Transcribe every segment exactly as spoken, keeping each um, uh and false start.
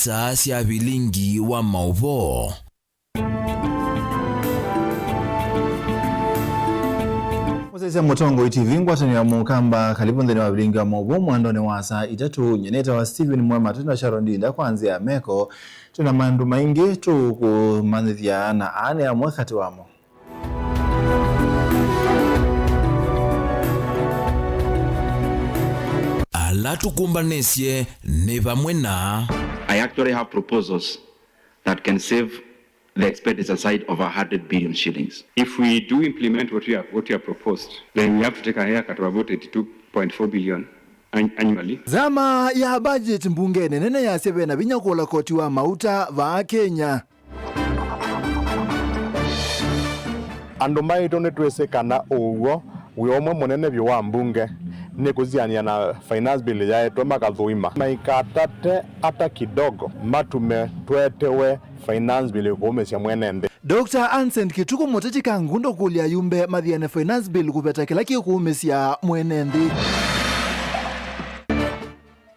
Saa sya vilingi wa maũvoo. Mũsyaĩĩsya Mũtongoi T V, ngwatanĩo ya Mũkamba, kalivu nthĩnĩ wa vilingi wa maũvoo mwendonĩ wa saa itatũ. Nyie nĩtawa Stephen Mwema, twĩ na Sharon Ndinda kwa nzĩa ya meko. Twĩ na maũndũ maingĩ tũkũmanyĩthya, na aa nĩ amwe katĩ wamo. Ala tũkũmbanĩsye nĩ vamwe na I actually have proposals that can save the expenditure side of a hundred billion shillings. If we do implement what we have, what we have proposed, then we have to take a haircut of about eighty-two point four billion an-, annually. Nzama ya budget mbungenĩ nene yasya ve na vinya kũla koti wa mauta vaa Kenya. Andũ maitũ nĩtwĩsĩ kana ũw'o wĩ ũmwe mũnene vyũ wa mbunge nĩ kũsianĩa na finance bill yaetwe makathũima. Maikatate ata kidogo matume twetewe finance bill kũũmĩsya mwene nthĩ. Doctor Anson Kĩtukũ, mũteti Kangundo, kũlya ayumbe mathiane finance bill kũveta kĩla kĩkũũmĩsya mwene nthĩ.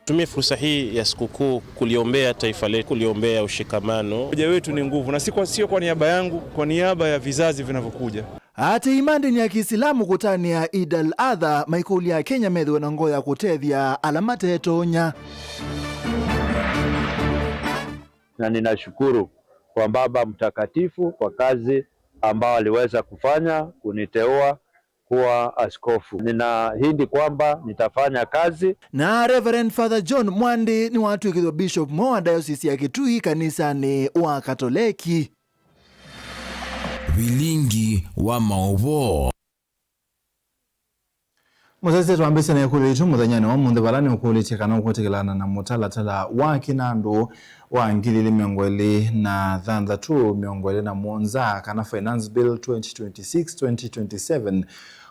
Tumie fursa hii ya sikukuu kuliombea taifa letu, kuliombea ushikamano. Umoja wetu ni nguvu, na si kwa, sio kwa niaba yangu, kwa niaba ya vizazi vinavyokuja. Atei ma ndĩni ya Kĩisilamu kũtanĩa Eid al-Adha maikũlya Akenya methĩwe na ngoo ya kũtethya ala matetonya. Na ninashukuru kwa Baba Mtakatifu kwa kazi ambayo aliweza kufanya kuniteua kuwa askofu. Ninaahidi kwamba nitafanya kazi. Na Reverend Father John Mwandi nĩwatw'ĩkĩthw'a Bishop mwa wa Diocese ya Kitui kanisanĩ wa Katoleki. Vilingi wa maũvoo. Mũsyaĩĩsya, twambĩĩsye na ĩkũlyo yitũ mũthenyanĩ wa ũmũnthĩ, vala nĩũkũlĩtye kana ũkwĩtĩkĩlana na mũtalatala wa kĩnandũ wa ngili ilĩ mĩongo ĩlĩ na thanthatũ, mĩongo ĩlĩ na mũonza, kana Finance Bill twenty twenty-six, twenty twenty-seven.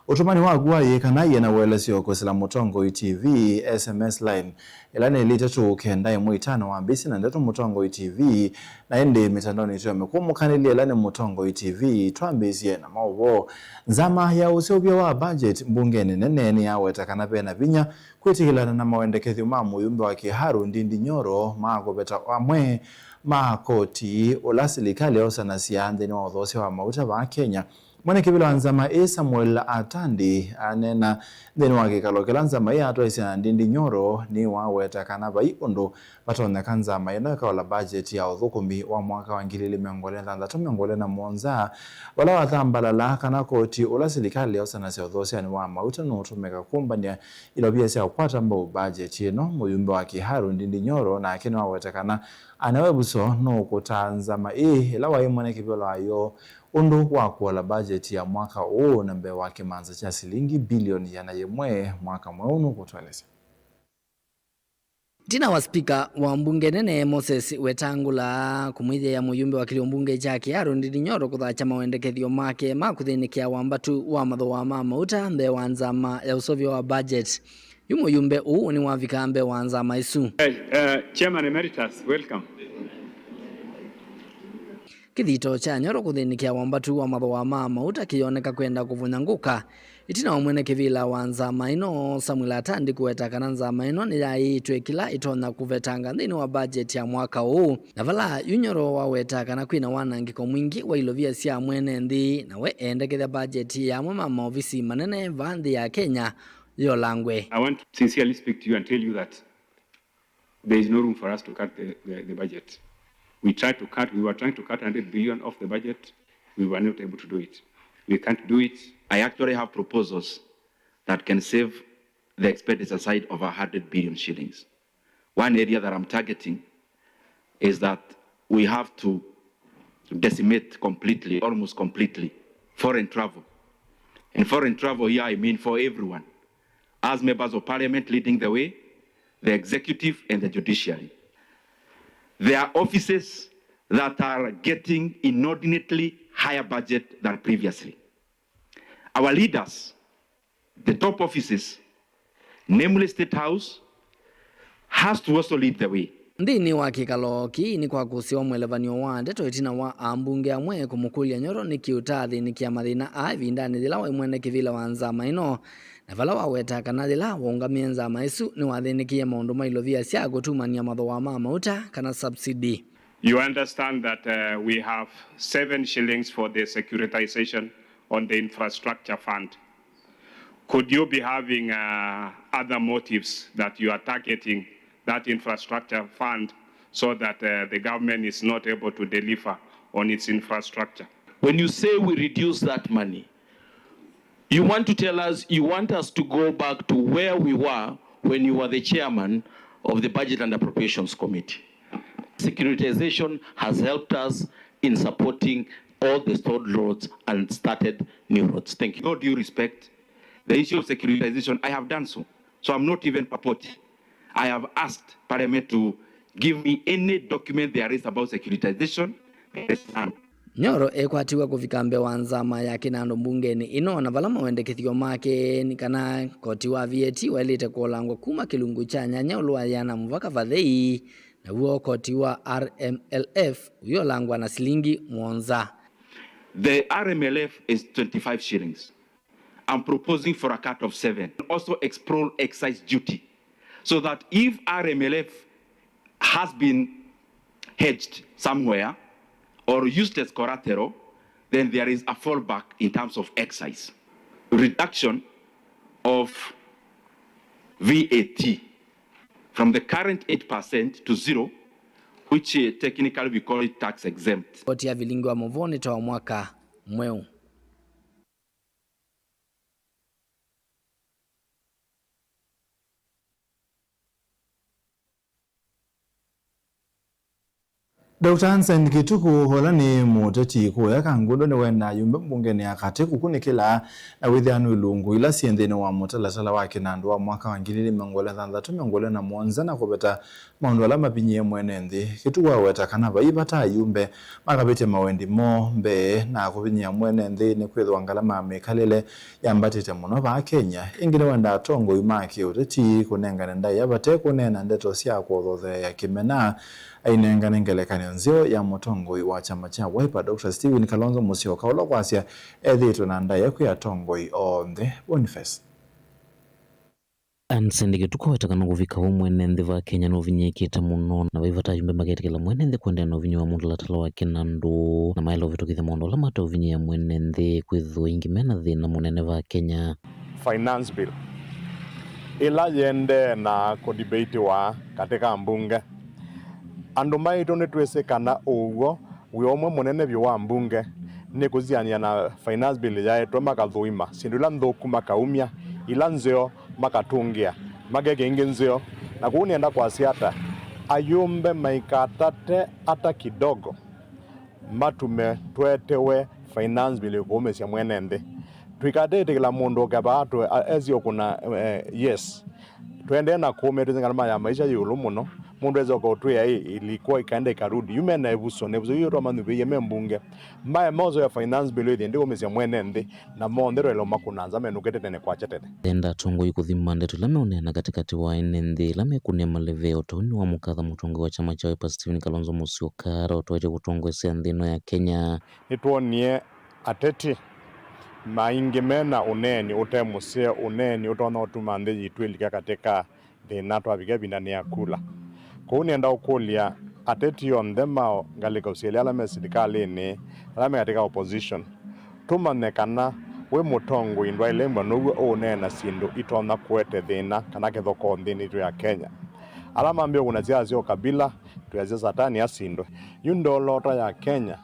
Ũtũmani waku wa ĩĩ kana ĩana wa ũelesyo kwĩsĩla Mũtongoi T V S M S line, ĩla nĩ ĩlĩ itatũ kenda ĩmwe itano wambĩĩsye na ndeto Mũtongoi T V, na ĩndĩ mĩtandaonĩ yitũ ya mĩkũmũkanĩlye, ĩla nĩ Mũtongoi T V. Twambĩĩsye na maũvoo. Nzama ya ũseũvya wa budget mbungenĩ nene nĩyaweta kana ve na vinya kwĩtĩkĩlana na mawendekethyo ma mũyumbe wa Kiharu Ndindi Nyoro ma kũveta amwe ma koti ũla silikalĩ yosanasya nthĩnĩ wa ũthoosya wa mauta vaa Kenya. Mwene kĩvĩla wa nzama ĩĩ, Samuel Atandi, aneena nthĩnĩ wa kĩkalo kĩla nzama ĩĩ yatwaisye na Ndindi Nyoro, nĩwaweta kana vai ũndũ vatonyeka nzama ĩno ĩkaola budget ya ũthũkũmi wa mwaka wa ngili ilĩ mĩongo ĩlĩ na thanthatũ, mĩongo ĩlĩ na mũonza, vala wathambalala kana koti ũla silikalĩ yosanasya ũthoosyanĩ wa mauta nũũtũmĩka kũmbany'a ilovia sya kũkwata mbau budget ĩno. Mũyumbe wa Kiharu Ndindi Nyoro nake nĩwaweta kana Anne Webuso nũũkũtaa nzama ĩĩ ĩla waĩ mwene kĩvĩla wayo ũndũ wa kũola budget ya mwaka ũũ na mbee wa kĩmanza kya silingi bilioni ĩana yĩmwe mwaka mweũ nũkũtũelesya. Ĩtina wa spika wa mbunge nene Moses Wetangula kũmwĩthĩa mũyumbe wa kĩlio mbunge kya Kiharu Ndindi Nyoro kũthakya mawendekethyo make ma kũthĩnĩkĩa wambatu wa mathooa ma mauta mbee wa nzama ya ũseũvyo wa budget, yu mũyumbe ũũ nĩwavika mbee wa nzama ĩsu. Hey, uh, Chairman Emeritus, welcome. Kĩthito kya Nyoro kũthĩnĩkĩa wambatu wa mathooa ma mauta kĩyoneka kwenda kũvũnyangũka ĩtina wa mwene kĩvĩla wa nzama ĩno, Samuel Atandi, kũweta kana nzama ĩno nĩyaĩĩtwe kĩla ĩtonya kũvetanga nthĩnĩ wa budget ya mwaka ũũ, na vala yu Nyoro waweta kana kwĩna wanangĩko mwingĩ wa ilovia sya mwene nthĩ, na we eendekethya budget ya amwe ma maovisi manene vaa nthĩ ya Kenya yolangwe. I want to sincerely speak to you and tell you that there is no room for us to cut the, the, the budget. We tried to cut, we were trying to cut hundred billion off the budget. We were not able to do it. We can't do it. I actually have proposals that can save the expenditure side of a hundred billion shillings. One area that I'm targeting is that we have to decimate completely, almost completely, foreign travel. And foreign travel here, I mean for everyone. As members of parliament leading the way, the executive and the judiciary. There are offices that are getting inordinately higher budget than previously. Our leaders, the top offices, namely State House, has to also lead the way. Nthĩnĩ wa kĩkalo kĩĩ nĩkwakũsĩwa mwelevan'yo wa ndeto ĩtina wa ambunge amwe kũmũkũlya Nyoro nĩkĩ ũtaathĩnĩkĩa mathĩna aa ĩvindanĩ yĩla waĩ mwene kĩvĩla wa nzama ĩno, na vala waweta kana yĩla waũngamĩe nzama ĩsu nĩwathĩnĩkĩie maũndũ ma ilovia sya kũtumany'a mathooa ma mauta kana subsidy. You understand that, uh, we have seven shillings for the securitization on the infrastructure fund. Could you be having, uh, other motives that you are targeting that infrastructure fund so that, uh, the government is not able to deliver on its infrastructure? When you say we reduce that money, you want to tell us you want us to go back to where we were when you were the chairman of the Budget and Appropriations Committee. Securitization has helped us in supporting all the stalled roads and started new roads. Thank you. With all due respect, the issue of securitization, I have done so. So I'm not even purporting. I have asked Parliament to give me any document there is about securitization. There is none. Nyoro ekwatiwe kũvika mbee wa nzama ya kĩnandũ mbungenĩ ĩno, na vala mawendekethyo make nĩ kana koti wa V A T waĩlĩte kũolangwa kuma kĩlungu kya nyanya ũlũ wa ĩana mũvaka vathei, naw'o koti wa R M L F ũyolangwa na silingi mũonza. The R M L F is twenty-five shillings. I'm proposing for a cut of seven. Also explore excise duty so that if R M L F has been hedged somewhere or used as collateral, then there is a fallback in terms of excise. Reduction of V A T from the current eight percent to zero, which, uh, technically we call it tax exempt. Koti ya vilingi wa mũvoo nĩ ta wa mwaka mweũ. Doctor Anson Kituku, ũla nĩ mũteti kũya Kangundo, nĩwenda ayumbe mbungenĩ ya katĩ kũkunĩkĩla na wĩthĩa nũ ilungu ila syĩ nthĩnĩ wa mũtalatala wa kĩnandũ wa mwaka wa ngili ilĩ mĩongo ĩlĩ na thanthatũ, mĩongo ĩlĩ na mũonza na kũveta maũndũ ala mavinyĩe mwene nthĩ. Kituku aweta kana vai vata ayumbe makavĩtya mawendi moo mbee na kũvinyĩa mwene nthĩ nĩkwĩthĩwa ngalama ya mĩkalĩle yambatĩte mũno vaa Kenya. Ĩngĩ nĩwenda atongoi ma kĩũteti kũnengane ndaĩa vate kũneena ndeto sya kũthotheea kĩmena, ainengane ngelekany'o nzeo ya mũtongoi wa kyama kya Wiper, Doctor Stephen Kalonzo Musyoka, ũla kwasya ethĩĩtwe na ndaĩa kwĩ atongoi onthe. Boniface. Anson Kituku aweta kana kũvika vau mwene nthĩ va Kenya nũvinyĩĩkĩte mũno, na vai vata ayumbe maketĩkĩla mwene nthĩ kũendeea na ũvinyĩ wa mũtalatala wa kĩnandũ, na maĩle ũvĩtũkĩthya maũndũ ala mateũvinyĩĩa mwene nthĩ, kwĩthĩwa ĩngĩ mena thĩna mũnene va Kenya. Finance bill ĩla yĩendee na kũdebatewa katĩ ka mbunge. Andũ maitũ nĩtwĩsĩ kana ũw'o wĩ ũmwe mũnene vyũ wa mbunge nĩ kũsianĩa na finance bill yaetwe, makathũima syĩndũ ila nthũku makaumya, ila nzeo makatũngĩa, makekĩa ingĩ nzeo. Na kwoou nĩenda kwasya ata, ayumbe maikatate ata kidogo matume twetewe finance bill ĩkũũmĩsya mwene nthĩ. Tũikatĩtĩkĩla mũndũ ũke vaa tũ-, a-, esi ũkũna, eh, yes. Tũendee na kũũmĩa twĩsĩ ngalama ya maisha yĩ ĩũlũ mũno. Mũndũ esa ũka ũtwĩa ĩ, ilikuwa ikaenda ikarudi. Yu mena ĩvuso, na ĩvuso yu twamanyuvĩie me mbunge. Mae mozoya finance bill ĩthĩ ndĩũmĩsya mwene nthĩ, na monthe twaĩle ũmakũna nza menũkĩte tene kwakya tene. Enda atongoi kũthima ndeto ila meũneena katĩkatĩ wa ene nthĩ ila mekũnĩa maleve o ta ũu nĩwamũkatha mũtongoi wa kyama kya Wiper Stephen Kalonzo Musyoka ala ũtwaĩte kũtongoesya nthĩ ĩno ya Kenya. Nĩtwonie ateti maingĩ me na ũneeni ũte mũseo, ũneeni ũtonya ũtuma nthĩ yitũ ĩlika katĩ ka thĩna twavika ĩvindanĩ ya kula. Kwoou nĩenda ũkũlya ateti onthe ma ngalĩko syelĩ ala me silikalĩnĩ, ala me katĩ ka opposition, tũmanye kana wĩ mũtongoi ndwaĩle mbwa now'o ũũneena syĩndũ itonya kũete thĩna kana kĩthokoo nthĩnĩ yitũ ya Kenya. Ala mambĩĩe kũna siasa sya ũkabila, twĩasya Satani asindwe. Yu ndolota ya Kenya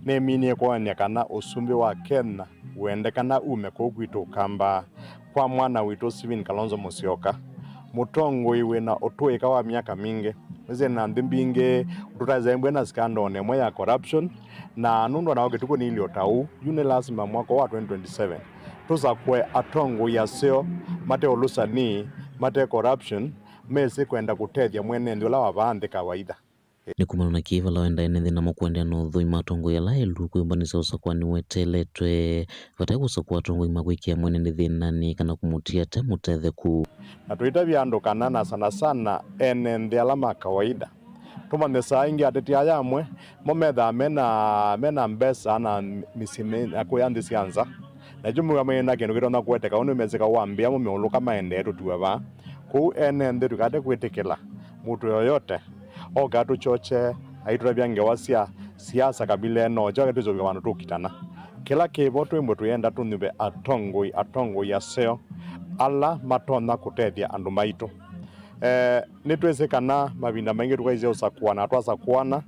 nĩminie kwonany'a kana ũsumbĩ wa Kenya wendekana ume kũu kwitũ Ũkamba kwa mwana witũ Stephen Kalonzo Musyoka, mũtongoi wĩ na ũtũĩka wa myaka mingĩ. Nĩsĩ na nthĩ mbingĩ ũtũtaĩsya ĩmbwe na scandal ĩmwe ya corruption, na nũndũ o na kĩtukũ nĩ ilio ta ũu, yu nĩ lasima mwaka wa twenty twenty-seven tũsakũe atongoi aseo, mate ũlũsani, mate corruption, mesĩ kwenda kũtethya mwene nthĩ ũla wa vaa nthĩ kawaida. Nĩ kumana na kĩĩ vala wenda ene nthĩ namo kũendeea na ũthũima atongoi ala elũ kwĩmbanĩsya ũsakũani weteeletwe, vate kũsakũa atongoi ma kwĩkĩa mwene nthĩ thĩnanĩ kana kũmũtia ate mũtetheku. Na tũitavya andũ kana, na sana sana ene nthĩ ala ma kawaida, tũmanye saa ingĩ ateti aya amwe mo methaa mena, mena mbesa na mĩsyĩ mĩ-, na kũya nthĩ sya nza. Nakyo mũvea maina kĩndũ kĩtonya kũeteka ũndũ mesĩka wambĩa mũmĩũlũka maendee tũtiwe vaa. Kwoou ene nthĩ tũikate kwĩtĩkĩla mũndũ yoyote oka atũkyokye aitũtavya ngewa sya siasa kabila ĩno, kyoka twĩsũvya vandũ tũkitana. Kĩla kĩvo twĩmbwe tũyenda tũnyuve atongoi, atongoi aseo ala matonya kũtethya andũ maitũ. Eh, nĩtwĩsĩ kana mavinda maingĩ tũkaisye ũsakũana, twasakũana,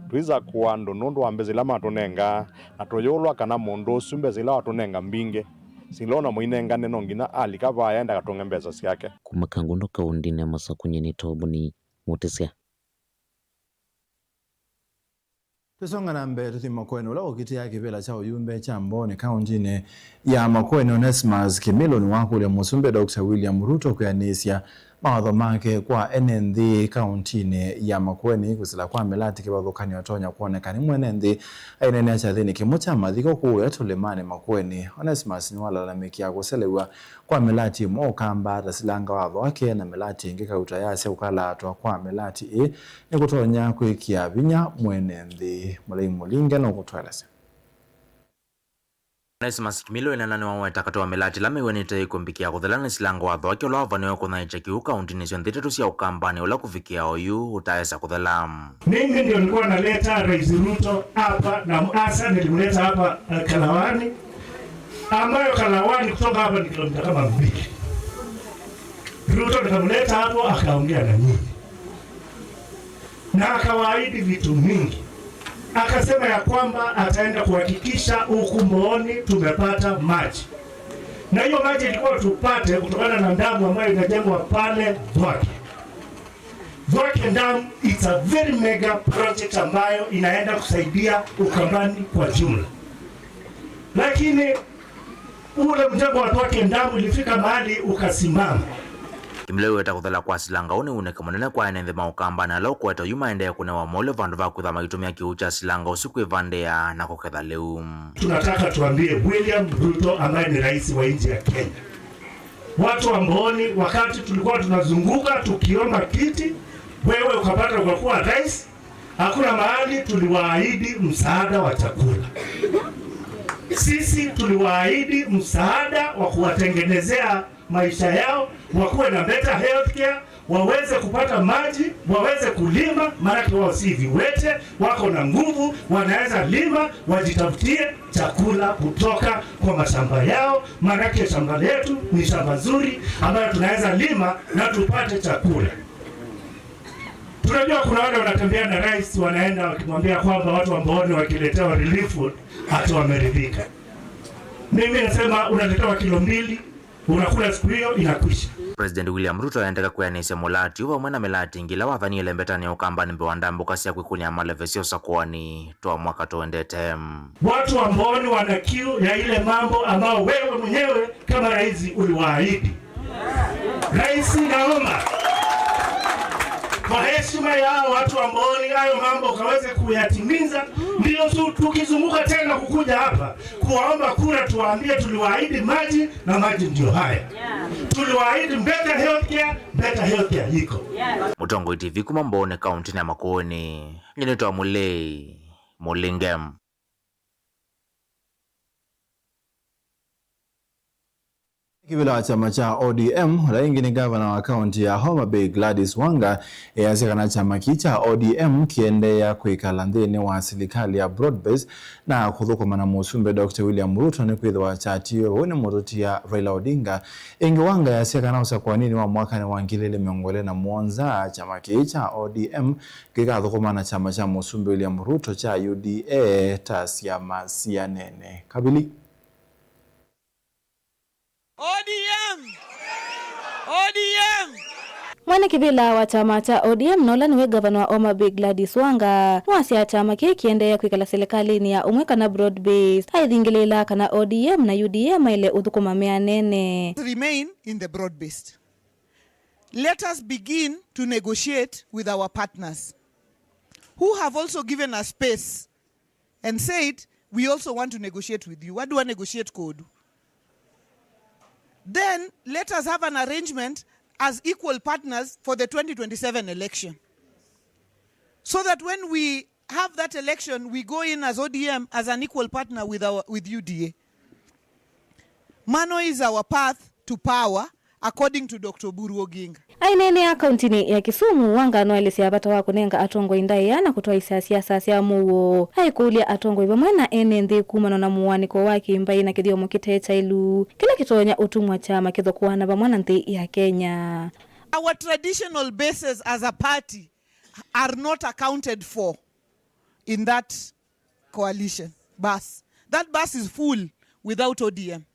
tũisakũa andũ nũndũ wa mbesa ila matũnengaa, na tũyũlwa kana mũndũ ũsu mbesa ila watũnenga mbingĩ, sila ona mũinengane no nginya alika vaya ndakatũnge mbesa syake. Kuma Kangundo kaũndĩnĩ ya Masakũ, nyie nĩ Tobuni Mũtĩsya. Twĩsonga na mbee, tũthi Makueni, ũla ũkitĩaa kĩvĩla kya ũyumbe kya Mbooni kaũndĩnĩ ya Makueni, Onesmus Kĩmĩlo, nĩwakũlya Mũsumbĩ Doctor William Ruto kwĩanĩsya mawatho make kwa ene nthĩ kaũndĩnĩ ya Makueni kwĩsĩla kwa mĩlati kĩvathũkany'o ũtonya kwoneka nĩ mwene nthĩ. Aineenea kyathĩnĩ kĩmwe kya mathiko kũũ Tũlĩmanĩ Makueni, Onesmus nĩwalalamĩkĩa kũselew'a kwa mĩlati ĩmwe Ũkamba atasilanga watho wake, na mĩlati ĩngĩ kauta yasya ũkalaatwa kwa mĩlati ĩĩ nĩkũtonya kwĩkĩa vinya mwene nthĩ. Mũlei Mũlinge nũkũtũelesya. Onesmus Kĩmĩlo ĩnana nĩwaweta katĩ wa mĩlati ĩla mĩw'anĩte ĩkũmbĩkĩa kũthela nĩ silanga watho wake ũla wavaniwe kũnyaĩĩkya kĩw'ũ kaũndĩnĩ syonthe itatũ sya Ũkambanĩ ũla kũvikĩa oyu ũtaesa kũthela. Mimi ndio nilikuwa naleta Rais Ruto hapa na Asa, nilimleta hapa, eh, Kalawani, ambayo Kalawani kutoka hapa ni kilomita kama mbili. Ruto nikamleta hapo akaongea na nyinyi. Na akawaahidi vitu mingi. Akasema ya kwamba ataenda kuhakikisha huku Mbooni tumepata maji. Na hiyo maji ilikuwa tupate kutokana na damu ambayo inajengwa pale Thwake. Thwake Dam, it's a very mega project ambayo inaenda kusaidia Ukambani kwa jumla. Lakini ule mjengo wa Thwake Dam ilifika mahali ukasimama. Kĩmĩlo ĩweta kũthela kwa silanga ũũ nĩ ũnĩke mũnene kwa ene nthĩ ma Ũkambanĩ ala ũkũete oyu maendee kũnewa molyo vandũ va kwĩtha maitũmĩa kĩw'ũ kya silanga ũsu kwĩvandĩa na kũketha lĩu. Tunataka tuambie William Ruto ambaye ni rais wa nchi ya Kenya, watu wa Mbooni, wakati tulikuwa tunazunguka tukiomba kiti, wewe ukapata ukakuwa rais, hakuna mahali tuliwaahidi msaada wa chakula. Sisi tuliwaahidi msaada wa kuwatengenezea maisha yao, wakuwe na better healthcare, waweze kupata maji, waweze kulima, maanake wao si viwete, wako na nguvu, wanaweza lima, wajitafutie chakula kutoka kwa mashamba yao, maanake shamba letu ni shamba zuri ambayo tunaweza lima na tupate chakula. Tunajua kuna wale wanatembea na rais, wanaenda wakimwambia kwamba watu wa Mbooni wakiletewa relief food ati wameridhika. Mimi nasema unaletewa kilo mbili, unakula siku hiyo, inakwisha. President William Ruto aendeka kwĩanĩsya mũlati ũũ vamwe na mĩlati ĩngĩ ĩla wathanĩe lembetanĩ ya Ũkambanĩ mbee wa ndambũka sya kwĩkũnĩa maleve sya ũsakũani twa mwaka tũendete. Watu wa Mbooni wana kiu ya ile mambo ambayo wewe mwenyewe kama rais uliwaahidi. Rais, naomba kwa heshima ya hao watu wa Mbooni, hayo mambo ukaweze kuyatimiza, ndio tu-, tukizunguka tena kukuja hapa kuwaomba kura, tuwaambie tuliwaahidi maji na maji ndio haya. Tuliwaahidi better healthcare, better healthcare iko. Mũtongoi T V kuma Mbooni kaũntĩnĩ ya Makueni, nyie nĩtawa Mũlei Mũlinge. Kĩvĩla wa kyama kya O D M, ũla ĩngĩ nĩ ngavana wa kaũntĩ ya Homa Bay Gladys Wanga, easya kana kyama kĩĩ kya O D M kĩendeea kwĩkala nthĩnĩ wa silikalĩ ya broad based na kũthũkũma na mũsumbĩ Doctor William Ruto nĩkwĩthĩwa kyatiiwe vau nĩ mũtũtia Raila Odinga. Ĩngĩ Wanga easya kana ũsakũaninĩ wa mwakanĩ wa ngili ilĩ mĩongo ĩlĩ na mũonza, kyama kĩĩ kya O D M kĩkathũkũma na kyama kya mũsumbĩ William Ruto kya U D A ta syama sianene. Kavili. O D M! O D M! Mwene kĩvĩla wa kyama kya O D M na ũla nĩwe ngavana wa Homa Bay Gladys Wanga nĩwasya kyama kĩĩ kĩendeea kwĩkala silikalĩnĩ ya ũmwe kana broad based. Aithingĩlĩĩla kana O D M na U D A maĩle ũthũkũma meanene. Remain in the broad based. Let us begin to negotiate with our partners who have also given us space and said, "We also want to negotiate with you." What do I negotiate code? Then let us have an arrangement as equal partners for the twenty twenty-seven election, so that when we have that election, we go in as O D M as an equal partner with our, with U D A. Mano is our path to power, according to Doctor Oburu Oginga. Aineenea kauntinĩ ya Kisumu, Wanga noelesya vata wa kũnenga atongoi ndaĩa na kũtwaĩsya siasa sya mũuo. Aikũlya atongoi vamwe na ene nthĩ kumana na mũanĩko wa kĩmbaĩ na kĩthyomo kĩte kyaĩlu kĩla kĩtonya ũtumwa kyama kĩthokũana vamwe na nthĩ ya Kenya. Our traditional bases as a party are not accounted for in that coalition bus. That bus is full without O D M.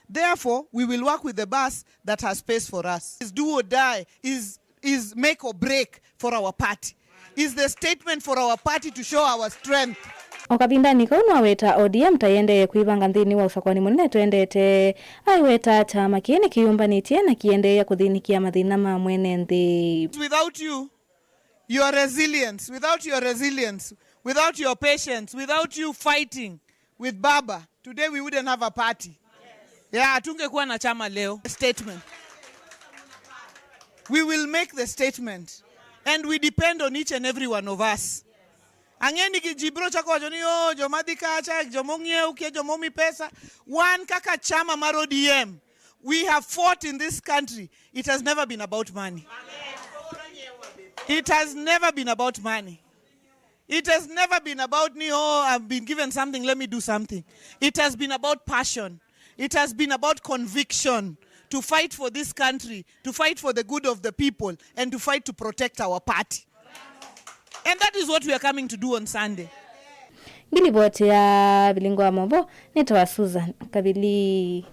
Therefore, we will work with the bus that has space for us. Is do or die, is, is make or break for our party. Is the statement for our party to show our strength. O kavindanĩ kau, nĩwaweta O D M ta ĩendee kwĩvanga nthĩnĩ wa ũsakũani mũnene tũendete. Aiweta kyama kĩĩ nĩkĩyũmbanĩtye na kĩendeea kũthĩnĩkĩa mathĩna ma mwene nthĩ. Without you, your resilience, without your resilience, without your patience, without you fighting with Baba, today we wouldn't have a party. Yeah, tungekuwa na chama leo. Statement. We will make the statement. And we depend on each and every one of us. Ang'eni kĩjibro chako wacho nĩ, "Oh, jomathi kacha, jomong'ie ukie, jomomi pesa." One kaka chama mar O D M. We have fought in this country. It has never been about money. It has never been about money. It has never been about ni, "Oh, I've been given something, let me do something." It has been about passion. It has been about conviction to fight for this country, to fight for the good of the people, and to fight to protect our party. And that is what we are coming to do on Sunday. Ngilivoti ya vilingo wa movo nĩtawa Susan Kavili.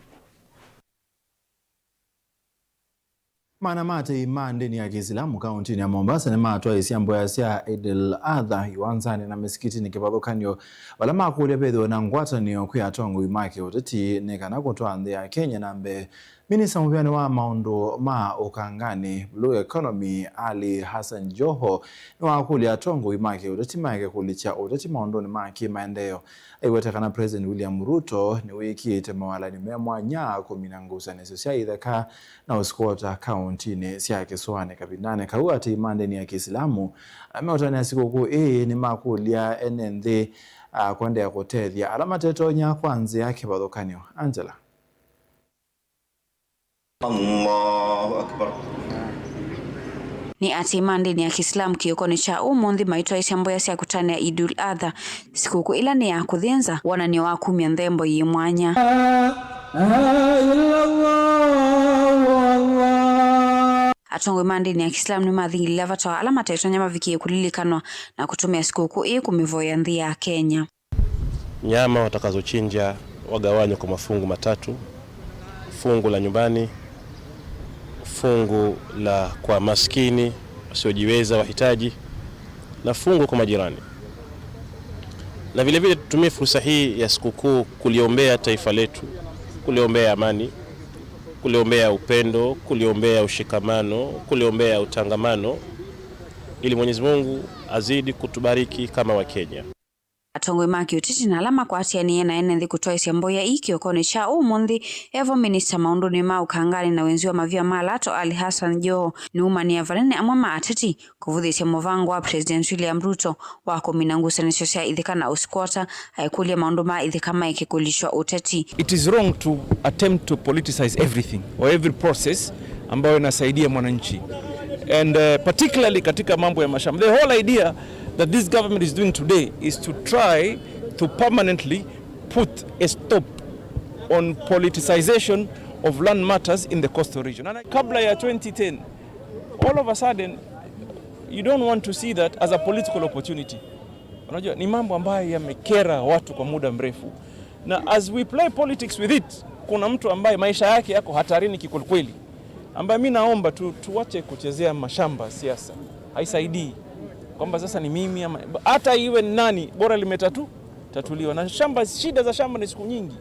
Maana ma atei ma ndĩni ya Kĩislamu kaũntĩnĩ ya Mombasa nĩmatwaĩsya mboya sya Eid al-Adha iwanzanĩ na mĩsikĩtinĩ kĩvathũkany'o, vala makũlya vethĩwe na ngwatanĩo kwĩ atongoi ma kĩũteti nĩ kana kũtwaa nthĩ ya Kenya na mbee. Minista mũvĩanĩ wa maũndũ ma ũkanganĩ, Blue Economy, Ali Hassan Joho, nĩwakũlya atongoi ma kĩũteti maeke kũlikya ũteti maũndũnĩ ma kĩmaendeeo. Aiweta kana President William Ruto nĩwĩkĩĩte mawalany'o me mwanya kũmina ngusanĩsyo sya itheka na ũsikwota kaũntĩnĩ sya kĩsũanĩ. Kavindanĩ kau, atei ma ndĩni ya Kĩislamu meũtanĩa sikũkũ ĩĩ nĩmakũlya ene nthĩ, ah, kũendeea kũtethya ala matetonya kwa nzĩa kĩvathũkany'o. Angela. Allahu Akbar. Nĩ atĩ ma ndĩni ya Kĩislamu kĩokonĩ kya ũmũnthĩ maitwaĩsya mboya sya kũtanĩa Idul Adha, sikũkũ ĩla nĩ ya kũthĩnza, wonany'o wa kumya nthembo yĩ mwanya. Atongoi ma ndĩni ya Kĩislamu nĩmathingĩlĩla vata wa ala matetonya mavikĩe kũlilikanwa na kũtũmĩa sikũkũ ĩĩ kũmĩvoya nthĩ ya Kenya. Nyama watakazochinja wagawanywe kwa mafungu matatu: fungu la nyumbani, fungu la kwa maskini, wasiojiweza, wahitaji, na fungu kwa majirani. Na vile vile tutumie fursa hii ya sikukuu kuliombea taifa letu, kuliombea amani, kuliombea upendo, kuliombea ushikamano, kuliombea utangamano, ili Mwenyezi Mungu azidi kutubariki kama Wakenya. Atongoi ma kĩũteti na ala makwatĩanĩe na ene nthĩ kũtwaĩsya mboya ii kĩokonĩ kya ũmũnthĩ, evo minista maũndũnĩ ma ũkanganĩ na wenzi wa mavia ma lato Ali Hassan Joho nĩumanĩa vanene amwe ma ateti kũvũthĩĩsya mũvango wa President William Ruto wa kũmina ngusanĩsyo sya itheka na ũsikwota, aikũlya maũndũ ma itheka maeke kũlikywa ũteti. It is wrong to attempt to politicize everything or every process ambayo inasaidia mwananchi. And uh, particularly katika mambo ya mashamba. The whole idea that this government is doing today is to try to permanently put a stop on politicization of land matters in the coastal region. And I, kabla ya twenty ten, all of a sudden, you don't want to see that as a political opportunity. Unajua, ni mambo ambayo yamekera watu kwa muda mrefu. Na as we play politics with it, kuna mtu ambaye maisha yake yako hatarini kikwelikweli, ambaye mi naomba tu, tuache kuchezea mashamba siasa. Haisaidii kwamba sasa ni mimi ama hata iwe ni nani, bora limetatu tatuliwa. Na shamba, shida za shamba ni siku nyingi.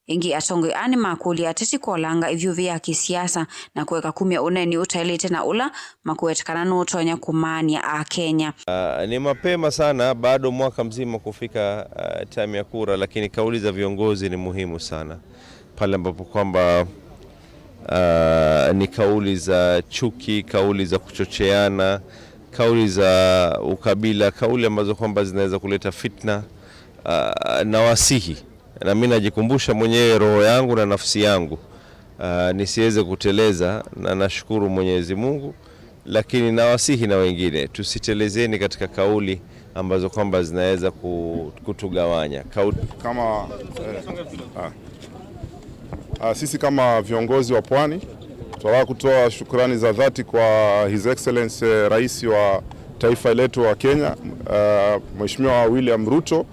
Ĩngĩ, atongoi aa nĩmakũlya ateti kũolanga ĩvyũvĩ ya kĩsiasa na kũeka kumya ũneeni ũtaĩlĩte na ũla makũweta kana nũũtonya kũmaany'a Akenya. Ah, ni mapema sana, bado mwaka mzima kufika, ah, time ya kura, lakini kauli za viongozi ni muhimu sana. Pale ambapo kwamba, ah, ni kauli za chuki, kauli za kuchocheana, kauli za ukabila, kauli ambazo kwamba zinaweza kuleta fitna, ah, na wasihi Na mimi najikumbusha mwenyewe roho yangu na nafsi yangu, ah, nisiweze kuteleza, na nashukuru Mwenyezi Mungu, lakini nawasihi na wengine, tusitelezeni katika kauli ambazo kwamba zinaweza ku-, kutugawanya. Kauli Kama, eh, ah. Ah, sisi kama viongozi wa Pwani, tunataka kutoa shukrani za dhati kwa His Excellency, eh, Rais wa taifa letu wa Kenya, ah, Mheshimiwa William Ruto,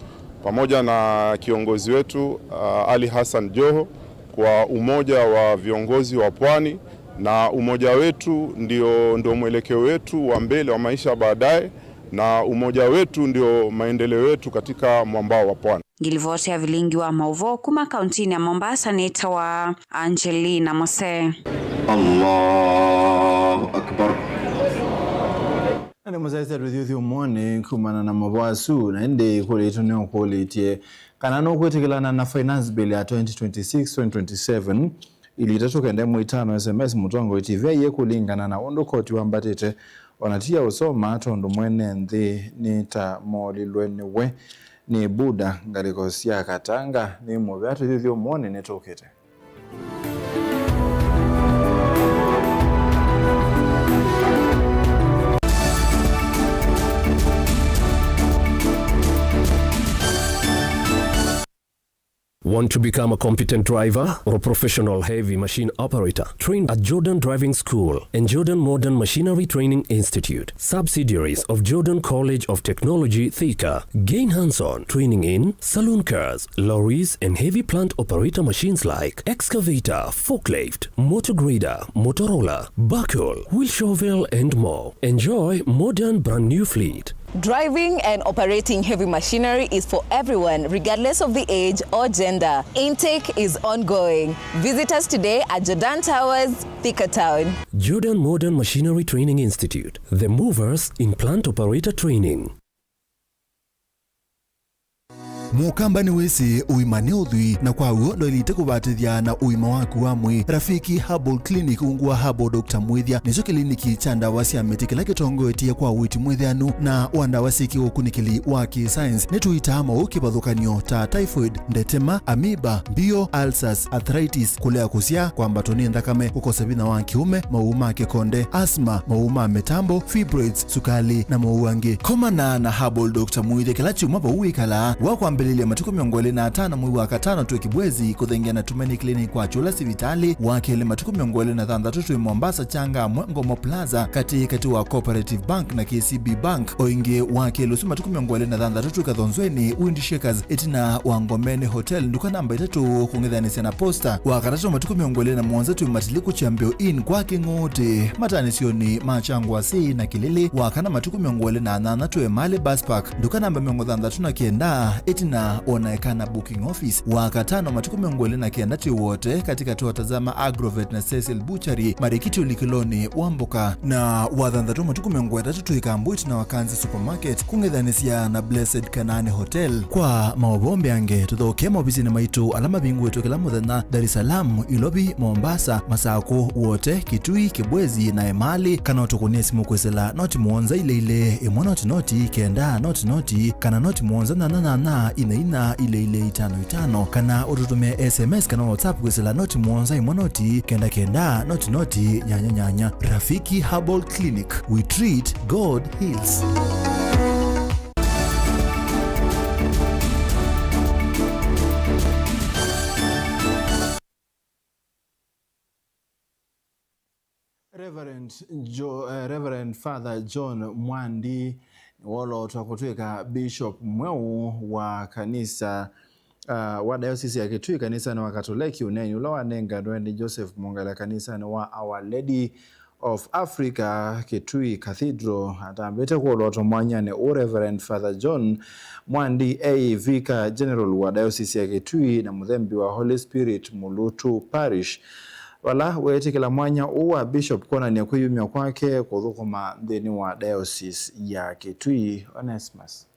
pamoja na kiongozi wetu, ah, Ali Hassan Joho, kwa umoja wa viongozi wa Pwani, na umoja wetu ndio, ndio mwelekeo wetu wa mbele wa maisha baadaye, na umoja wetu ndio maendeleo yetu katika mwambao wa Pwani. Ngilivoti ya vilingi wa mauvoo kuma kauntinĩ ya Mombasa nĩtawa Angelina Mose. Allahu Akbar. Na nĩ mũsyaĩĩsya tũthyũthyũmũonĩ kumana na mauvoo asu, na ĩndĩ kũlĩtũ nĩũkũlĩtye kana nũkwĩtĩkĩlana na Finance Bill ya twenty twenty-six twenty twenty-seven, ili itatũ kenda ĩmwe itano S M S mũtongoi T V aiye kũlingana na ũndũ koti wambatĩte, ona ti ya ũsoma, tondũ mwene nthĩ nĩ ta molilwe nĩwe nĩ Buddha ngalĩko sya Katanga. Nĩ mũvea tũthyũthyũmũonĩ nĩtũkĩte. Want to become a competent driver or professional heavy machine operator? Train at Jordan Driving School and Jordan Modern Machinery Training Institute, subsidiaries of Jordan College of Technology, Thika. Gain hands-on training in saloon cars, lorries, and heavy plant operator machines like excavator, forklift, motor grader, motor roller, backhoe, wheel shovel, and more. Enjoy modern brand new fleet. Driving and operating heavy machinery is for everyone, regardless of the age or gender. Intake is ongoing. Visit us today at Jordan Towers, Thika Town. Jordan Modern Machinery Training Institute, the movers in plant operator training. Mũkamba nĩwĩsĩ ũima nĩ ũthwii, na kwa w'o ndwaĩlĩte kũvatĩthya na ũima waku wa mwĩĩ. Rafiki Herbal Clinic ungu wa Herbal Doctor Mwĩthya nĩkyo kĩliniki kya ndawa sya mĩtĩ kĩla kĩtongoetye kwa ũiiti mwĩthĩanu na wa ndawa syĩ kĩũkunĩkĩli wa kĩ-science. Nĩtũitaa maũũ kĩvathũkany'o ta typhoid, ndetema, amoeba, mbio, ulcers, arthritis, kũlea kũsyaa, kwambatwa nĩ nthakame, kũkosa vinya wa kĩũme, maũũ ma kĩkonde, asthma, maũũ ma mĩtambo, fibroids, sukali, na maũũ angĩ. Komana na Herbal Doctor Mwĩthya kĩla kyumwa vau wĩkalaa. Wa kwambĩlĩlya matukũ mĩongo ĩlĩ na atano mwei wa katano twĩ Kibwezi, kũthengeana na Tumaini Clinic kwa Kyũla sivitalĩ. Wa kelĩ matukũ mĩongo ĩlĩ na thanthatũ twĩ Mombasa, Changamwe, Ngomo Plaza, katĩ katĩ wa Cooperative Bank na K C B Bank. O ĩngĩ, wa kelĩ ũsu matukũ mĩongo ĩlĩ na thanthatũ twĩ Kathonzweni, Wind Shakers, ĩtina wa Ngomeni Hotel, nduka namba itatũ, kũng'ethanĩsya na Posta. Wa katatũ matukũ mĩongo ĩlĩ na mũonza twĩ Matiliku Kyambĩo Inn kwa Kĩng'ũũtĩ, matanĩsyonĩ ma Kyangwasĩ na Kĩlĩlĩ. Wa kana matukũ mĩongo ĩlĩ na nyanya twĩ Emali Bus Park, nduka namba mĩongo thanthatũ na kenda, ĩtina wa Ekana Booking Office. Wa katano matukũ mĩongo ĩlĩ na kenda twĩ Wote, katĩkatĩ wa Tazama Agrovet na Cecil Butchery, marĩkĩtyo ũlikĩlonĩ wa mboka. Na wa thanthatũ matukũ mĩongo ĩtatũ twĩ Kambu ĩtina wa Kanzi Supermarket, kũng'ethanĩsya na Blessed Kanani Hotel. Kwa maũvoo mbeange, tũthokee maovisinĩ maitũ ala mavingũĩtwe kĩla mũthenya, Dar es Salaam, Ilovi, Mombasa, Masakũ, Wote, Kitui, Kibwezi, na Emali, kana ũtũkũnĩe simũ kwĩsĩla noti mũonza ilĩ ilĩ, ĩmwe noti noti, kenda noti noti, kana noti mũonza nyanya nyanya, ina ina, ilĩ ilĩ, itano itano, kana ũtũtũmĩe S M S kana WhatsApp kwĩsĩla noti mũonza ĩmwe noti, kenda kenda, noti noti, nyanya nyanya. Rafiki Herbal Clinic, we treat, God heals. Reverend Jo-, eh, Reverend Father John Mwandi nĩwolootwa kũtw'ĩka Bishop mweũ wa kanisa, ah, wa Diocese ya Kitui kanisanĩ wa Katoleki, ũneeni ũla wanenganwe nĩ Joseph Mongela kanisanĩ wa Our Lady of Africa Kitui Cathedral. Atambĩte kwolotwa mwanyanĩ ũũ, Reverend Father John Mwandi e Vicar General wa Diocese ya Kitui na mũthembi wa Holy Spirit Mulutu Parish, vala weetĩkĩla mwanya ũũ wa Bishop kwonany'a kwĩyumya kwake kũthũkũma nthĩnĩ wa Diocese ya Kitui. Onesmus.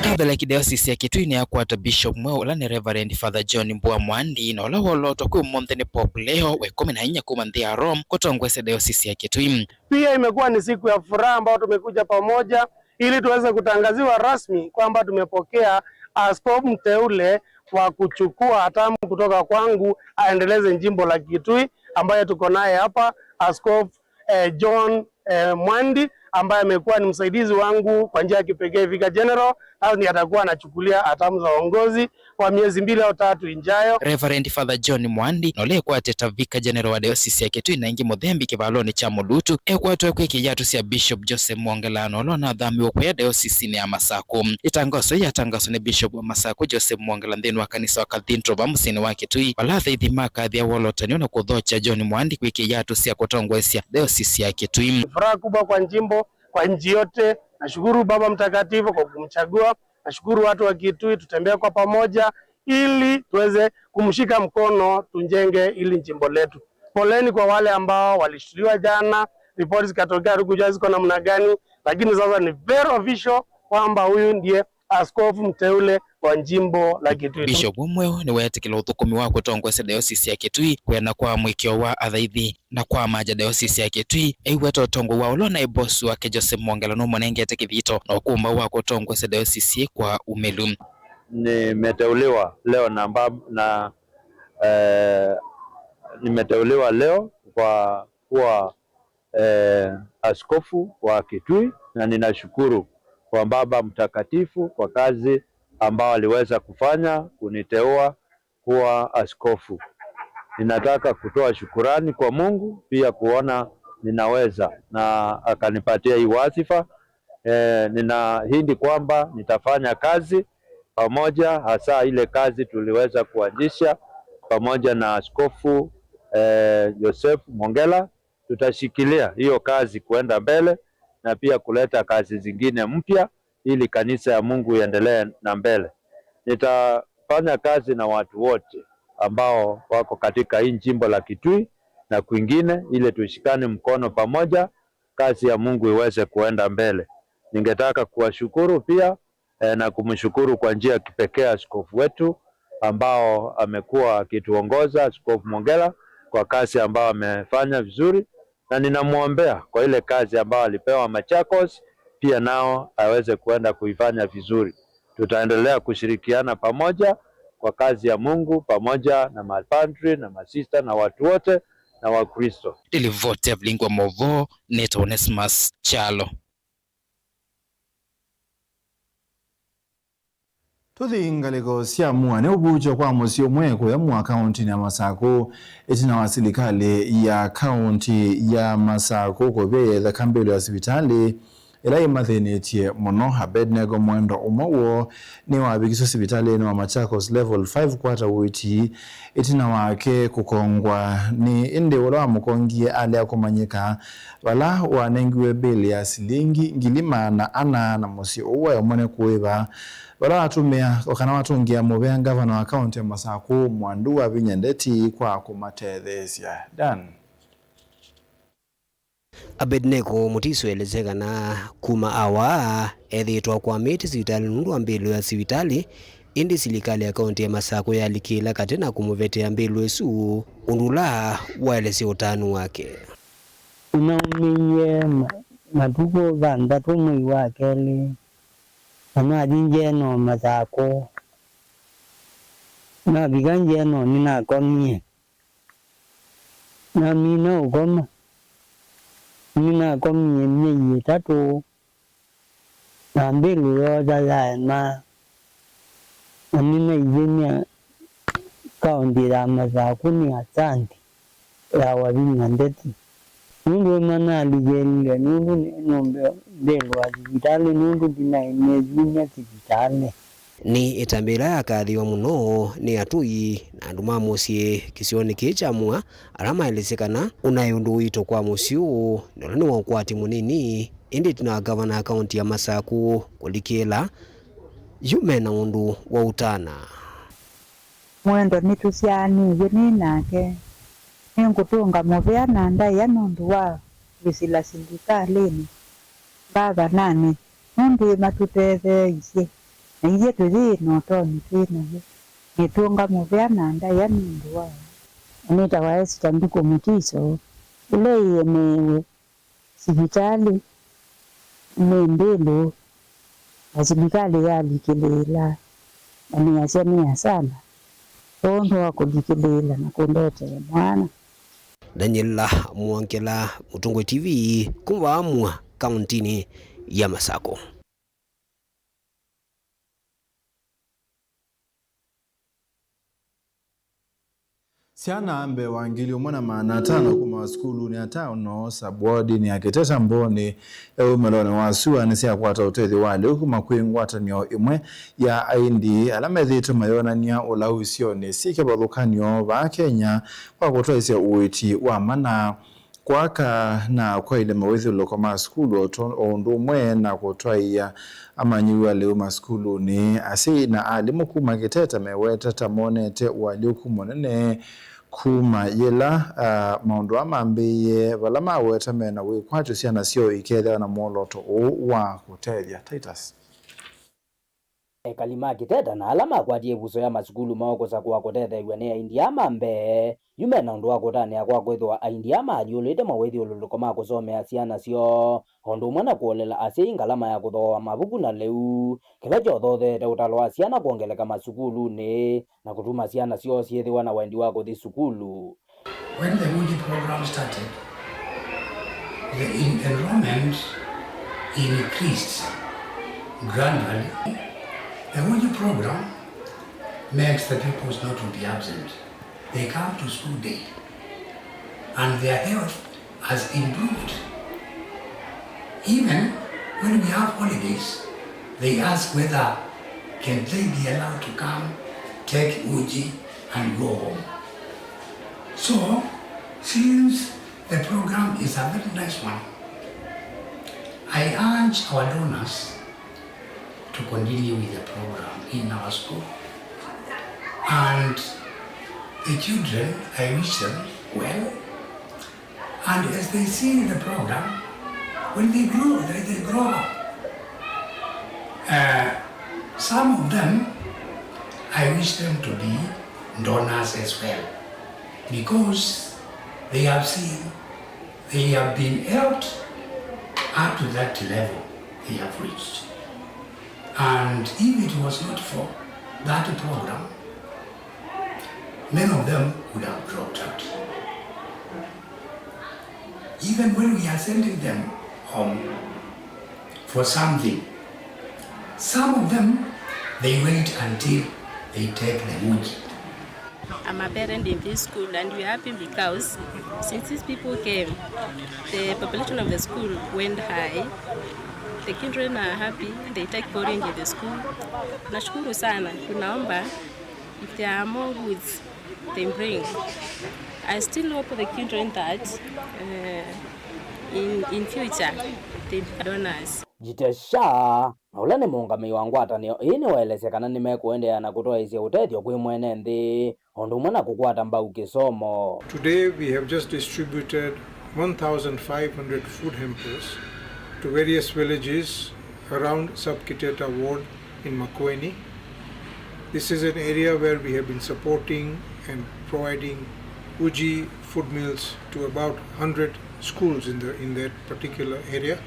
Katholeki Diocese ya Kitui nĩyakwata Bishop mweũ, ũla nĩ Reverend Father John Mbua Mwandi, na ũla wolootwa kwĩ ũmũnthĩ nĩ Pope Leo wa ĩkũmi na inya kuma nthĩ ya Rome kũtongoesya Diocese ya Kitui. Pia imekuwa ni siku ya furaha ambao tumekuja pamoja ili tuweze kutangaziwa rasmi kwamba tumepokea askofu mteule wa kuchukua hatamu kutoka kwangu aendeleze jimbo la Kitui, ambaye tuko naye hapa, Askofu eh, John eh, Mwandi, ambaye amekuwa ni msaidizi wangu kwa njia ya kipekee Vicar General, na ndiye atakuwa anachukulia hatamu za uongozi kwa miezi mbili au tatu ijayo. Reverend Father John Mwandi, na ũla ekwatĩte ta Vicar General wa Diocese ya Kitui, na ĩngĩ mũthembi kĩvalonĩ kya Mũlutu, ekwatwe kwĩ kĩyatũ sya Bishop Joseph Mwongela, na ũla ũnathamiwe kũya diocesinĩ ya Masakũ. Ĩtangaso yĩĩ yatangaswa nĩ Bishop wa Masakũ, Joseph Mwongela, nthĩnĩ wa kanisa wa Cathedral va mũsyĩnĩ wa Kitui, vala athaithi makathĩa wolotani na kũthokya John Mwandi kwĩ kĩyatũ sya kũtongoesya Diocese ya Kitui. Furaha kubwa kwa jimbo, kwa nchi yote. Nashukuru Baba Mtakatifu kwa kumchagua. Nashukuru watu wa Kitui, tutembea kwa pamoja ili tuweze kumshika mkono, tujenge ili jimbo letu. Poleni kwa wale ambao walishtuliwa jana, ripoti zikatokea, hatukujua ziko namna gani, lakini sasa ni very official kwamba huyu ndiye askofu mteule wa jimbo la Kitui. Bishop mweũ nĩweetĩkĩla ũthũkũmi wa kũtongoesya Diocese ya Kitui kwĩana kwa mũĩkĩĩo wa athaithi. Na kwa maja Diocese ya Kitui, aiweta ũtongoi wa ũla ũnaĩ boss wake Joseph Mwongela nũmũnengete kĩthito na ũkũmbaũ wa kũtongoesya diocese kwa umĩlu. Nimeteuliwa leo na mba-, na, eh, nimeteuliwa leo kwa kuwa, eh, askofu wa Kitui, na ninashukuru kwa Baba Mtakatifu kwa kazi ambao aliweza kufanya kuniteua kuwa askofu. Ninataka kutoa shukurani kwa Mungu pia kuona ninaweza na akanipatia hii wadhifa. Eh, ninaahidi kwamba nitafanya kazi pamoja, hasa ile kazi tuliweza kuanzisha pamoja na Askofu, eh, Joseph Mwongela. Tutashikilia hiyo kazi kuenda mbele na pia kuleta kazi zingine mpya ili kanisa ya Mungu iendelee na mbele. Nitafanya kazi na watu wote ambao wako katika hii jimbo la Kitui na kwingine ili tushikane mkono pamoja, kazi ya Mungu iweze kuenda mbele. Ningetaka kuwashukuru pia, eh, na kumshukuru kwa njia ya kipekee askofu wetu ambao amekuwa akituongoza, Askofu Mwongela, kwa kazi ambayo amefanya vizuri, na ninamwombea kwa ile kazi ambayo alipewa Machakos, pia nao aweze kuenda kuifanya vizuri. Tutaendelea kushirikiana pamoja kwa kazi ya Mungu, pamoja na mapadri na masista na watu wote na Wakristo. Ndilivoti ya Vilingi wa Mauvoo, nĩtawa Onesmus Kyalo. Tũthi ngalĩko sya mũanĩ. Ũvukywa kwa mũsyĩ ũmwe kũya mũa kaũntĩnĩ ya Masakũ ĩtina wa silikalĩ ya kaũntĩ ya Masakũ kũvya yĩetheka mbĩlo ya sivitalĩ ĩla ĩmathĩnĩtye mũno. Abednego Mwendwa, ũmwe woo, nĩwavikiswe sivitalĩnĩ wa Machakos Level five Quarter Ward ĩtina wake kũkongwa nĩ, ĩndĩ ũla wamũkongie alea kũmanyĩka, vala wanengiwe mbĩlĩ ya silingi ngili maana ana na mũsyĩ ũũ waĩ ũmwe nĩ kũĩva, vala watũmĩa, o kana watũngĩa mũvea ngavana wa kaũntĩ ya Masakũ, Mwandu Wavinya Ndeti, kwa kũmatetheesya. Dan. Abednego Mutiso elesya kana kuma awaa ethĩĩtwe akwamĩte sivitalĩ nũndũ wa mbĩlũ ya sivitalĩ, ĩndĩ silikalĩ ya kaũntĩ ya Masakũ yalikĩla katĩ na kũmũvetea mbĩlũ ĩsu, ũndũ ũla waelesya ũtanu wake. Nĩnaũmĩie ma-, matukũ thanthatũ mwei wa kelĩ, na nathi ngyeno Masakũ. Navika ngyeno nĩnakomie. Namina ũkoma. Nĩnakomie myei ĩtatũ, na mbĩlũ yoosa yaema, na nĩnaithĩny'a kaũntĩ ya Masakũ nĩ asante ya Wavinya Ndeti, nũndũ ĩmwe nalikĩlile nũndũ nĩ nũmbĩlwa sivitalĩ nũndũ ndinaĩ nĩsumya sivitalĩ. Nĩ ĩtambya ĩla yakathĩwa mũno nĩ atũi na andũ ma mũsyĩ kĩsionĩ kĩĩ kya Mua, ala maelesye kana ũnaĩ ũndũ ũito kwa mũsyĩ ũũ, na ũla nĩ wa ũkwati mũnini, ĩndĩ ĩtina wa ngavana wa kaũntĩ ya Masakũ kũlikĩla, yu me na ũndũ wa ũtana. Mwendwa nĩtũsyaanĩw'e nĩ nake. Nĩngũtũnga mũvea na ndaĩa nũndũ wa kwĩsĩla silikalĩnĩ, ngavananĩ, nũndũ nĩmatũtetheeisye, na ithyĩ tũyĩ na ũtonyi twĩ naw'o, nĩtũnga mũvea na ndaĩa nũndũ wao. Nĩtawa Esther Nduku Mutiso, ĩla ĩemeewe sivitalĩ nĩ mbĩlũ Na silikalĩ yalikĩlĩĩla, na nĩasya nĩ asala kwondũ wa kũlikĩlĩĩla na kũndetee mwana. Daniela Mwongela, Mũtũngũi T V, kuma Vaamua, kaũntinĩ ya Masakũ. Syana mbee wa ngili ũmwe na maana atano kuma sukulunĩ ya Taũno, sub-wardinĩ ya Kiteta Mboni, e ũmĩlonĩ wa sua, nĩsyakwata ũtethyo wa lĩu kuma kwĩ ngwatanĩo ĩmwe ya aindi ala methĩĩtwe mayonany'a ũlau isionĩ syĩ kĩvathũkany'o vaa Kenya kwa kũtwaĩsya ũiiti wa mana. Kwaka na kwaĩlya mawĩthyũlũlũko ma sukulu o to-, o ũndũ ũmwe na kũtwaĩa amanyĩw'a lĩu masukulunĩ. Asyai na alimũ kuma Kiteta meweta ta monete ũalyũku mũnene kuma yĩla, ah, maũndũ aa mambĩĩe, vala maweta mena wĩkwatyo syana syoo ikethĩwa na mwolooto ũũ wa kũtethya. Titus. Ekali ma Kiteta na ala makwatie ĩvuso ya masukulu moo kũsakũa kũtetheew'a nĩ aindi aa ma mbee, yu me na ũndũ wa kũtanĩa kwa kwĩthĩwa aindi aa maalyũlĩte mawĩthyũlũlũko ma kũsomea syana syoo, o ũndũ ũmwe na kũolela asyai ngalama ya kũthooa mavuku na lĩu, kĩla kyothootheete ũtalo wa syana kwongeleka masukulunĩ na kũtuma syana syoo syĩthĩwa na wendi wa kũthi sukulu. When the Uji program started, the en-, enrollment increased gradually. The Uji program makes the pupils not to be absent. They come to school daily, and their health has improved. Even when we have holidays, they ask whether can they be allowed to come take Uji and go home. So, since the program is a very nice one, I urge our donors to continue with the program in our school. And the children, I wish them well. And as they see the program, when they grow, they, they grow up, uh, some of them, I wish them to be donors as well, because they have seen, they have been helped up to that level they have reached. And if it was not for that program, many of them would have dropped out. Even when we are sending them home for something, some of them, they wait until they take the Uji. I'm a parent in this school and we're happy because since these people came, the population of the school went high. The children are happy, they take porridge in the school. Nashukuru sana. Tunaomba if there are more goods they bring. I still hope the children that, uh, in, in future they be donors. Jitesha, na ũla nĩ mũũngamĩi wa ngwatanĩo ĩĩ, nĩwaelesya kana nĩmekũendeea na kũtwaĩĩsya ũtethyo kwĩ mwene nthĩ, o ũndũ ũmwe na kũkwata mbau kĩsomo. Today we have just distributed one thousand five hundred food hampers to various villages around Sub-Kiteta ward in Makueni. This is an area where we have been supporting and providing Uji food meals to about hundred schools in the, in that particular area.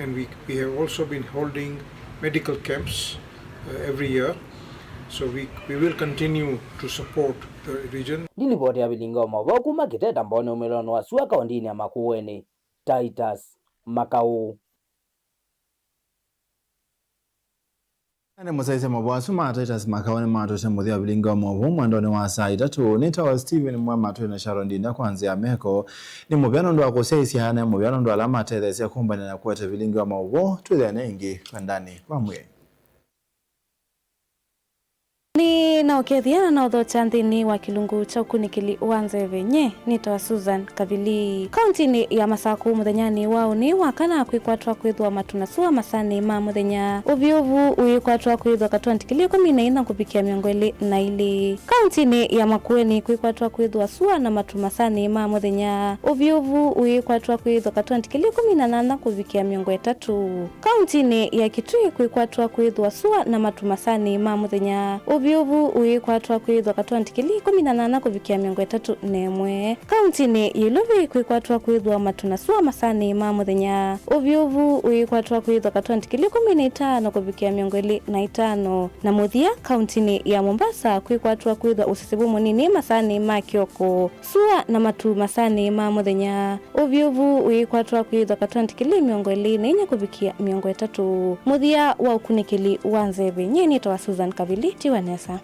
And we, we have also been holding medical camps, uh, every year. So we, we will continue to support the region. Nĩ livoti ya Vilingi wa Mauvoo kuma Kiteta Mboni ũmĩlonĩ wa sua kaũntinĩ ya Makueni, Titus Makau. Na nĩ mũsyaĩĩsya maũvoo asu ma Titus Makau nĩmatũete mũthya wa Vilingi wa Mauvoo mwendonĩ wa saa itatũ. Nĩtawa Stephen Mwema, twĩ na Sharon Ndinda kwa nzĩa ya meko. Nĩ mũvea nũndũ wa kũsyaĩĩsya, na mũvea nũndũ ala matetheesya kũmbany'a na kũete Vilingi wa Mauvoo. Twĩthĩane ĩngĩ kwendanĩ kwa mwĩĩ. Nĩ na ũkethya na ũthokya nthĩnĩ wa kĩlungu kya ũkunĩkĩli wa nzeve. Nye nĩtawa Susan Kavili. Kauntinĩ ya Masakũ mũthenyanĩ wa ũnĩ wa kana kwĩkwatwa kwĩthwa matu na sua masanĩ ma mũthenya. Ũvyũvu ũyĩkwatwa kwĩthwa katĩ wa ndigilii ĩkũmi na inya kũvikĩa mĩongo ĩlĩ na ilĩ. Kauntinĩ ya Makueni kwĩkwatwa kwĩthwa sua na matu masanĩ ma mũthenya. Ũvyũvu ũyĩkwatwa kwĩthwa katĩ wa ndigilii ĩkũmi na nyanya kũvikĩa mĩongo ĩtatũ. Kauntinĩ ya Kitui kwĩkwatwa kwĩthwa sua na matu masanĩ ma mũthenya. Ũvyũ- Ũvyũvu ũikwatwa kwĩthwa katĩ wa ndigili ikũmi na nyanya kũvikĩa mĩongo ĩtatũ na ĩmwe. Kauntinĩ ya Ilovi kwĩkwatwa kwĩthwa matu na sua masaanĩ ma mũthenya. Ũvyũvu ũikwatwa kwĩthwa katĩ wa ndigili ikũmi na itano kũvikĩa mĩongo ĩlĩ na itano. Na mũthya, kauntinĩ ya Mombasa kwĩkwatwa kwĩthwa ũsisivu mũnini masaanĩ ma kĩoko. Sua na matu masaanĩ ma mũthenya. Ũvyũvu ũikwatwa kwĩthwa katĩ wa ndigili mĩongo ĩlĩ na inya kũvikĩa mĩongo ĩtatũ. Mũthya wa ũkunĩkĩli wa nzeve, nyie nĩtawa Susan Kavili, tiwa nesa.